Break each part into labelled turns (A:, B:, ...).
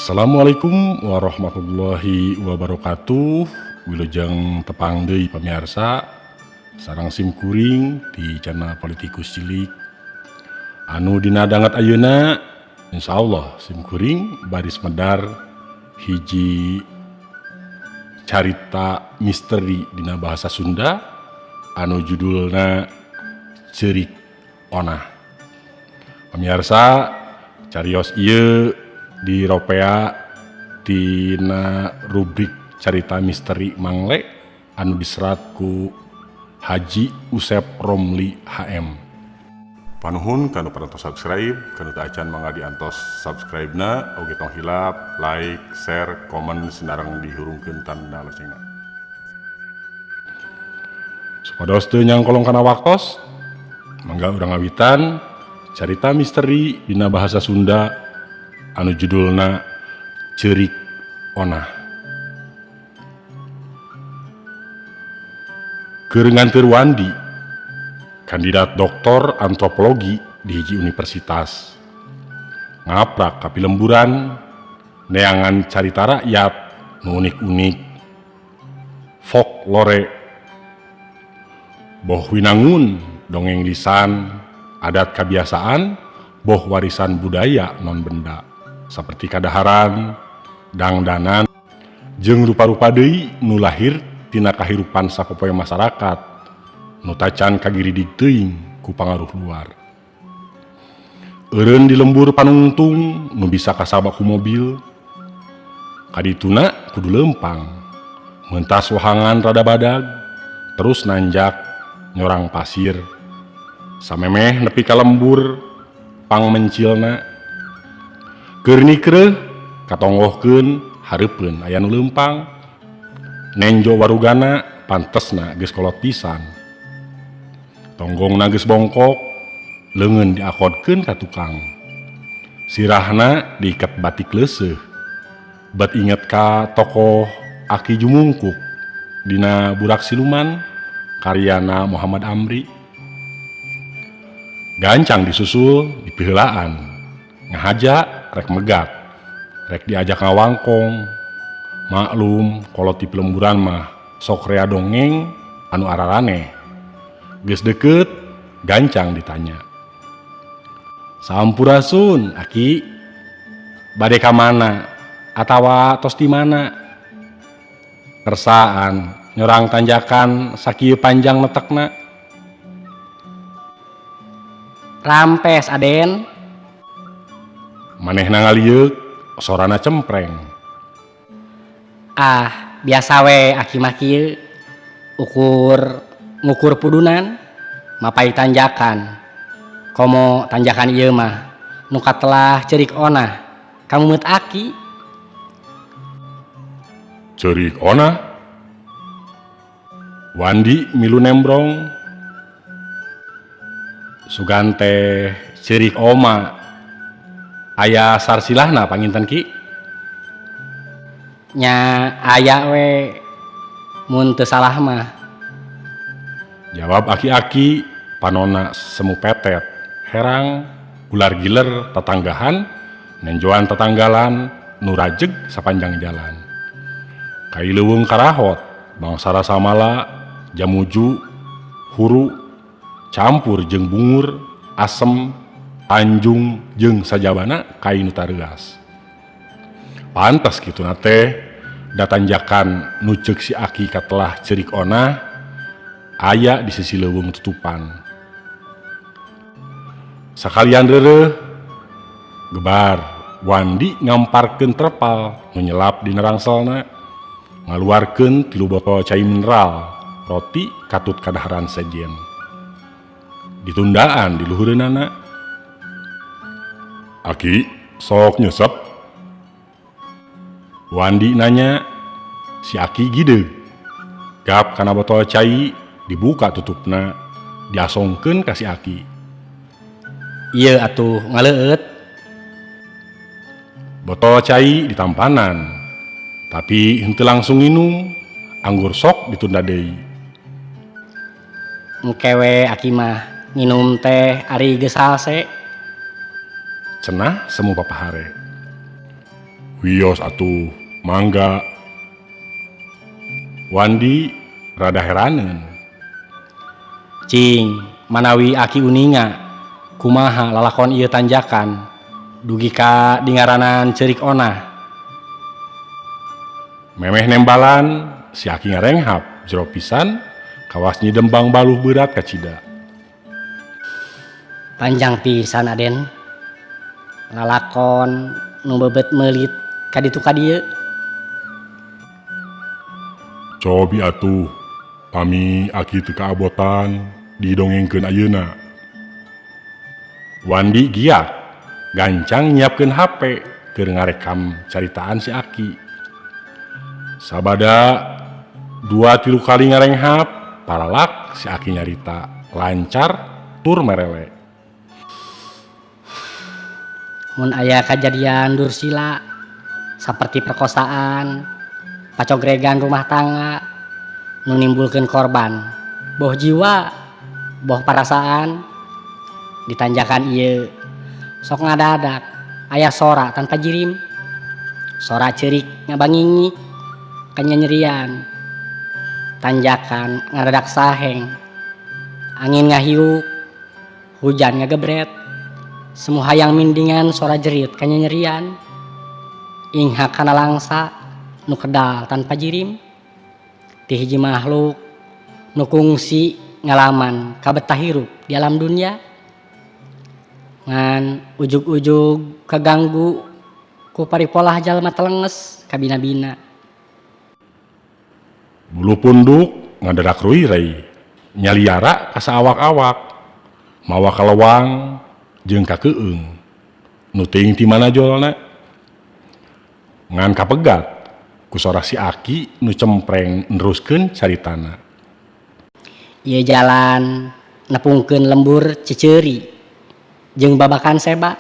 A: Assalamualaikum warahmatullahi wabarakatuh. Wilujeng tepang deui pamirsa sareng sim kuring di channel Politikus Cilik. Anu dina danget ayeuna, insyaallah sim kuring baris medar hiji carita misteri dina bahasa Sunda anu judulna Ceurik Onah. Pemirsa, carios ieu diropea tina rubrik carita misteri Mangle anu diserat ku Haji Usep Romli HM. Panuhun kanu parantos subscribe, kanu teu acan mangga diantos subscribe na, oge tong hilap like, share, komen sinareng dihurungkeun tanda loncengna. Supados teu nyangkolong kana waktos, mangga urang ngawitan carita misteri dina bahasa Sunda anu judulna Ceurik Onah. Keur nganteur Wandi, kandidat doktor antropologi di hiji universitas. Ngaprak ka pilemburan neangan carita rakyat nu unik-unik, folklore, boh winangun dongeng lisan, adat kebiasaan, boh warisan budaya non benda seperti kadaharan, dangdanan, jeung rupa-rupa deui nu lahir tina kahirupan sapopoe masyarakat nu tacan kagiridig teuing ku pangaruh luar. Eureun di lembur panungtung nu bisa kasaba ku mobil, kadituna kudu leumpang, mentas wahangan rada badag, terus nanjak nyorang pasir, samemeh nepi ka lembur pangmencilna. Keur nikreuh katonggohkeun hareupeun aya nu leumpang, nenjo warugana pantesna geus kolot pisan. Tonggongna geus bongkok, leungeun diakodkeun ka tukang. Sirahna diiket batik leuseuh, bet inget ka tokoh Aki Jumungkuk dina Burak Siluman karyana Muhammad Amri. Gancang disusul dipiheulaan, ngahaja rek megat, rek diajak ngawangkong. Maklum kolot di pelemburan mah sok rea dongeng anu araraneh. Geus deket, gancang ditanya. Sampurasun, Aki. Bade ka mana? Atawa tos di mana? Kersaan nyorang tanjakan sakieu panjang netekna.
B: Rampes, Aden.
A: Manehna ngalieuk, sorana cempreng.
B: Ah, biasa we aki mah kieu. Ukur ngukur pudunan, mapai tanjakan. Komo tanjakan ieu mah nu katelah ceurik onah, kamumeut aki.
A: Ceurik onah? Wandi milu nembrong. Sugan teh ceurik oma. Aya sarsilahna panginten, Ki?
B: Nya aya we mun teu salah mah.
A: Jawab aki-aki, panona semu petet, herang, gular giler tatanggahan, nenjoan tatanggalan nu rajeg sapanjang jalan. Kai leuweung karahot, bangsa rasamala, jamuju, huru, campur jeung bungur, asem, tanjung jeung sajabana kai nu tareuas. Pantes kituna teh da tanjakan nu ceuk si aki katelah ceurik onah aya di sisi leuweung tutupan. Sakalian reureuh, gebar Wandi ngamparkeun terpal nu nyelap dina rangselna, ngaluarkeun 3 botol cai mineral, roti katut kadaharan sejen. Ditundaan di luhureunana. Aki, sok nyesep? Wandi nanya, si Aki gideg. Gap kana botol cai, dibuka tutupna, diasongkeun ka si Aki.
B: Ieu atuh ngaleueut.
A: Botol cai ditampanan, tapi henteu langsung nginum, anggur sok ditunda deui.
B: Engke we aki mah nginum teh ari geus salse.
A: Cenah semu papahare. Wios atuh, mangga. Wandi rada heraneun.
B: Cing, manawi aki uninga kumaha lalakon ieu tanjakan dugi ka dingaranan ceurik onah.
A: Memeh nembalan si aki ngarenghap jero pisan kawas nyidembang baluh beurat kacida.
B: Panjang pisan Aden. Lalakon nu beubeut meulit ka ditu ka dieu.
A: Cobi atuh, pami aki teu kaabotan didongengkeun ayeuna. Wandi giat gancang nyiapkeun HP keur ngarekam caritaan si aki. Sabada 2-3 kali ngarenghap, paralak si aki nyarita lancar tur merele.
B: Mun aya kajadian dursila saperti perkosaan, pacogregan rumah tangga nu nimbulkeun korban, boh jiwa, boh parasaan, ditanjakan ieu sok ngadadak aya sora tanpa jirim, sora ceurik ngabangingi kanyanyerian, tanjakan ngadadak saheng, angin ngahiuk, hujan ngagebret, semua hayang mindingan sora jerit kanyanyerian, inghak kana langsa nu kedal tanpa jirim, ti hiji makhluk nu kungsi ngalaman kabetah hirup di alam dunia, ngan ujug-ujug kaganggu ku paripolah jalma telenges kabina-bina.
A: Bulu punduk ngadadak ruirei, nyaliara ka saawak-awak, mawa kalewang jeung kakeung, nu teuing ti mana jolna. Ngan kapegat ku sora si aki nu cempreng neruskeun caritana.
B: Ieu jalan nepungkeun lembur Ciceuri jeung Babakan Seba.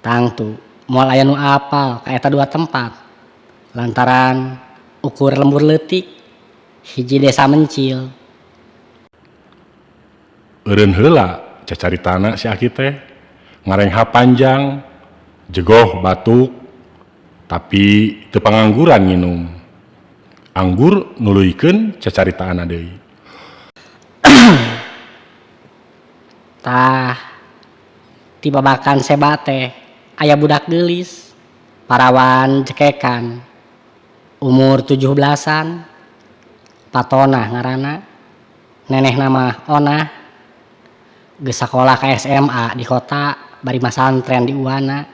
B: Tangtu moal aya nu apal ka eta dua tempat lantaran ukur lembur leutik hiji desa mencil.
A: Eureun heula cacaritana si aki teh ngarenghap panjang, jegoh batuk, tapi teu pangangguran nginum. Anggur nuluykeun cacaritaanna deui.
B: Tah ti Babakan Seba teh aya budak geulis, parawan cekekan, umur 17-an, Patonah ngaranna, nenehna mah Onah, geus sakola ka SMA di kota bari masantren di Uwana.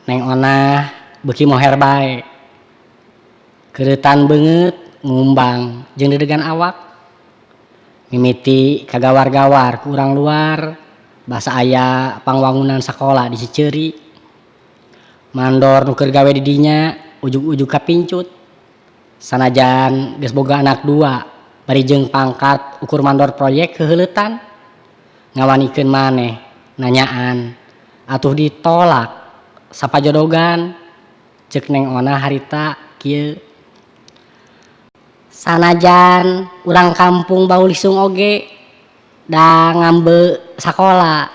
B: Neng Onah beuki moher bae, keureutan beungeut ngumbang jeung dedegan awak, mimiti kagawar-gawar ku urang luar basa aya pangwangunan sakola di Ciceuri. Mandor nu keur gawe di dinya ujug-ujug kapincut, sanajan geus boga anak dua bari jeung pangkat ukur mandor proyek heuheuletan, ngawanikeun maneh nanyaan atuh ditolak sapajodogan. Ceuk Neng Onah harita kieu, sanajan urang kampung bau lisung oge da ngambe sakola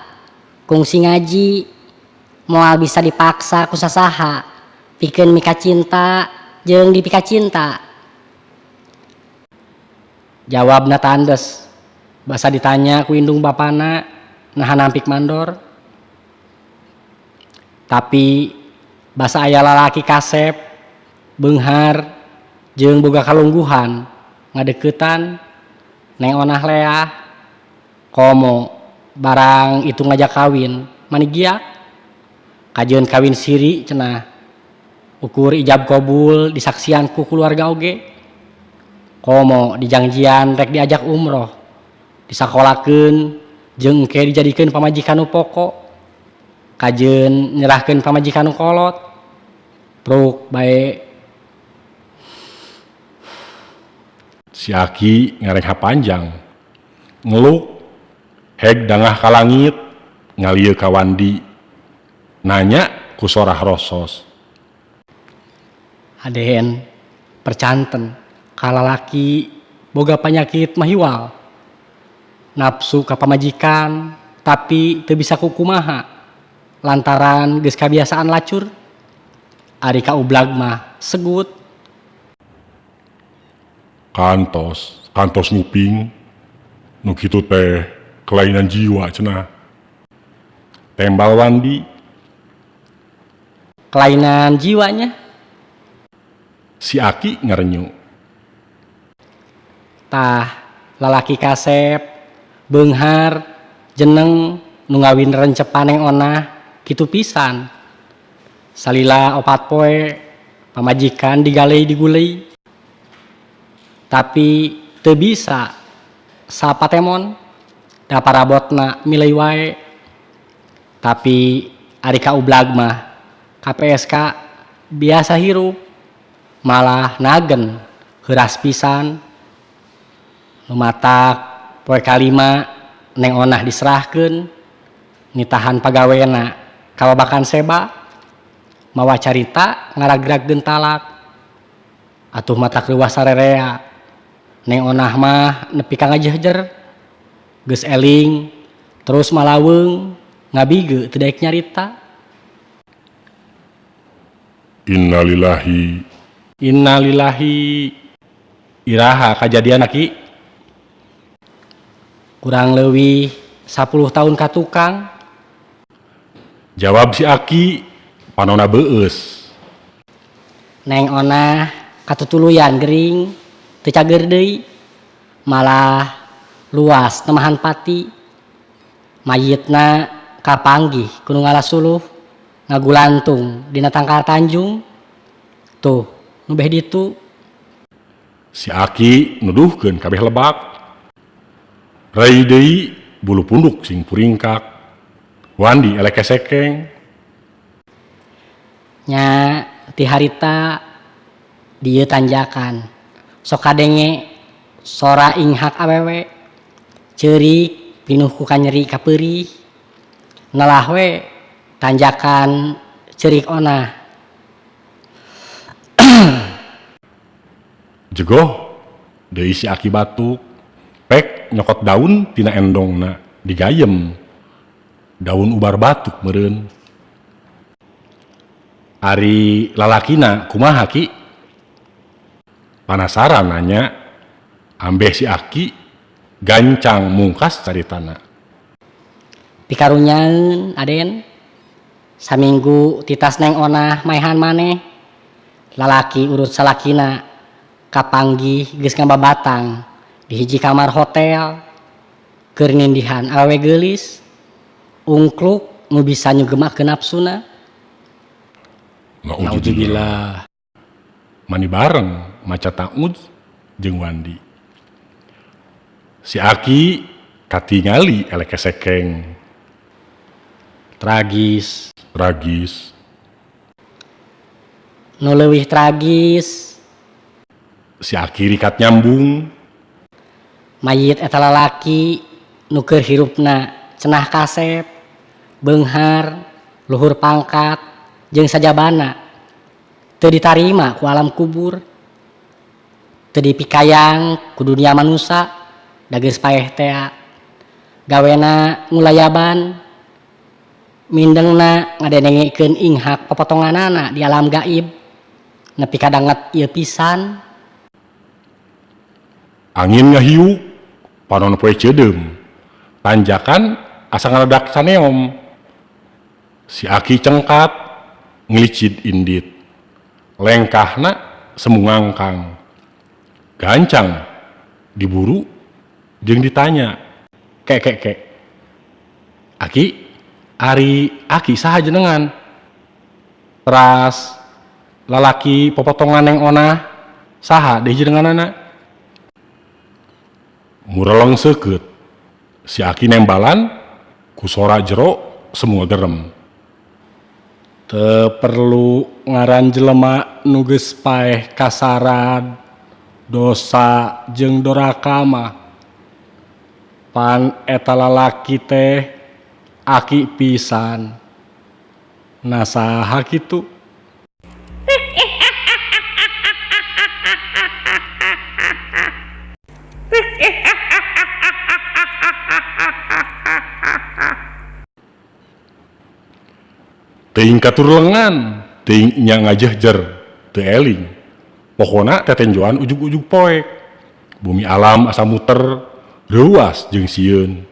B: kungsi ngaji moal bisa dipaksa ku sasaha pikeun mika cinta jeung dipika cinta. Jawabna tandes basa ditanya ku indung bapana naha nampik mandor. Tapi basa aya lalaki kasep beunghar jeung boga kalungguhan ngadeukeutan Neng Onah leah komo barang itu ngajak kawin mani giak kajeun kawin siri cenah ukur ijab kabul disaksian ku keluarga oge komo dijangjian rek diajak umroh disakolakeun jeung engke dijadikeun pamajikan nu pokok kajeun nyerahkeun pamajikan nu kolot pruk bae.
A: Si aki ngarengha panjang ngeluk heg dangah ka langit ngalieu ka Wandi nanya ku sorah rosos.
B: Aden percanten kalalaki boga panyakit mahiwal nafsu ka pamajikan tapi teu bisa kukumaha lantaran geus kabiasaan lacur. Ari ka ublag mah segut.
A: Kantos, kantos nguping. Nu kitu teh kelainan jiwa cenah. Tembal Wandi.
B: Kelainan jiwanya.
A: Si Aki ngarenyu.
B: Tah lalaki kasep, beunghar, jeneng nu ngawin rencepan Neng Onah kitu pisan. Salila opat poe pamajikan digalei digulei. Tapi teu bisa sapatemon da parabotna milei wae. Tapi ari ka ublag mah KPSK biasa hirup malah nagen heuras pisan. Nu matak poe kalima Neng Onah diserahkeun nitahan pagawena kababakan seba mawa carita ngaragragkeun talak. Atuh matak leuwah sarerea. Neng Onah mah nepi ka ngajehjer geus eling terus malaweung ngabige teu daek nyarita.
A: Innalillahi. Innalillahi. Iraha kajadian Aki?
B: Kurang leuwih 10 tahun ka tukang.
A: Jawab si Aki panona beueus.
B: Neng Onah katutuluyan gering teu cager deui malah luas nemahan pati. Mayitna kapanggih ku nu ngalasuluh ngagulantung dina tangkal tanjung. Tuh nu beh ditu.
A: Si Aki nuduhkeun kabeh lebak. Rai deui bulu punduk sing puringkak. Wandi elek kesekeng.
B: Nya ti harita dieu tanjakan. Sok kadenge sora inghak awewe. Ceurik pinuh ku kanyeri kapeurih. Nelah we tanjakan ceurik onah.
A: Jegoh deui si Aki batuk. Pek nyokot daun tina endongna digayem. Daun ubar batuk meureun. Ari lalakina kumaha Ki? Panasaran nanya ambeh si Aki gancang mungkas caritana.
B: Pikarunyaeun Aden. Saminggu titas Neng Onah maehan maneh. Lalaki urut salakina kapanggih geus ngababatang di hiji kamar hotel keur nindihan awewe geulis. Ungkluk nu bisa nyugemakeun nafsuna.
A: Nauzubillah. Mani bareng maca ta'udz jeung Wandi. Si Aki katingali elek kesekeng.
B: Tragis.
A: Tragis.
B: Nu leuwih tragis.
A: Si Aki rikat nyambung.
B: Mayit eta lalaki nu keur hirupna cenah kasep, beunghar, luhur pangkat jeung sajabana. Teu ditarima ku alam kubur. Teu dipikayang ku dunia manusa da geus paeh tea. Gawena ngulayaban, mindengna ngadenengekeun inghak popotonganana di alam gaib. Nepi ka danget ieu pisan.
A: Angin ngahiuk, panon poe ceudeum. Tanjakan asa ngaledak saneom. Si Aki cengkat ngelicid indit. Lengkahna semu ngangkang. Gancang diburu jeung ditanya. Kek kek kek. Aki, ari Aki saha jenengan? Teras lalaki popotongan Neng Onah saha deui jenenganana? Mureleng seukeut. Si Aki nembalan ku sora jero semua gerem.
C: Teu perlu ngaran jelema nu geus paeh kasarad dosa jeung doraka mah. Pan eta lalaki teh Aki pisan. Nah saha kitu?
A: Teuing katur lengan. Teuing nya ngajehjer teu eling. Pokona tetenjoan ujug-ujug poek. Bumi alam asa muter, reuas jeung sieun.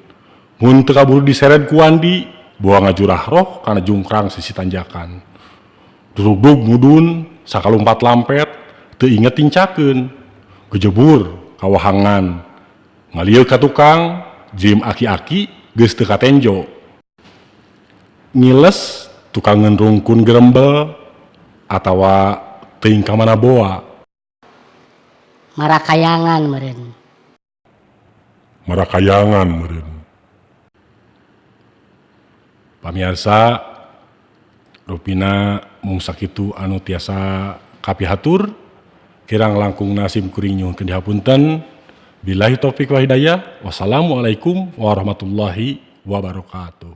A: Mun teu kaburu diseret ku Wandi, boa ngajurah roh kana jungkrang sisi tanjakan. Durugdug mudun, sakalumpat-lampet, teu inget tincakeun. Gejebur kawahangan. Ngalieu ka tukang, jirim aki-aki geus teu katenjo. Ngiles tukangeun rungkun gerembel atawa teuing ka mana boa.
D: Marakayangan meureun.
A: Marakayangan meureun. Pamiarsa, rupina mung sakitu anu tiasa kapihatur, kirang langkungna sim kuring nyuhunkeun dihapunten. Billahi taufik wal hidayah. Wassalamualaikum warahmatullahi wabarakatuh.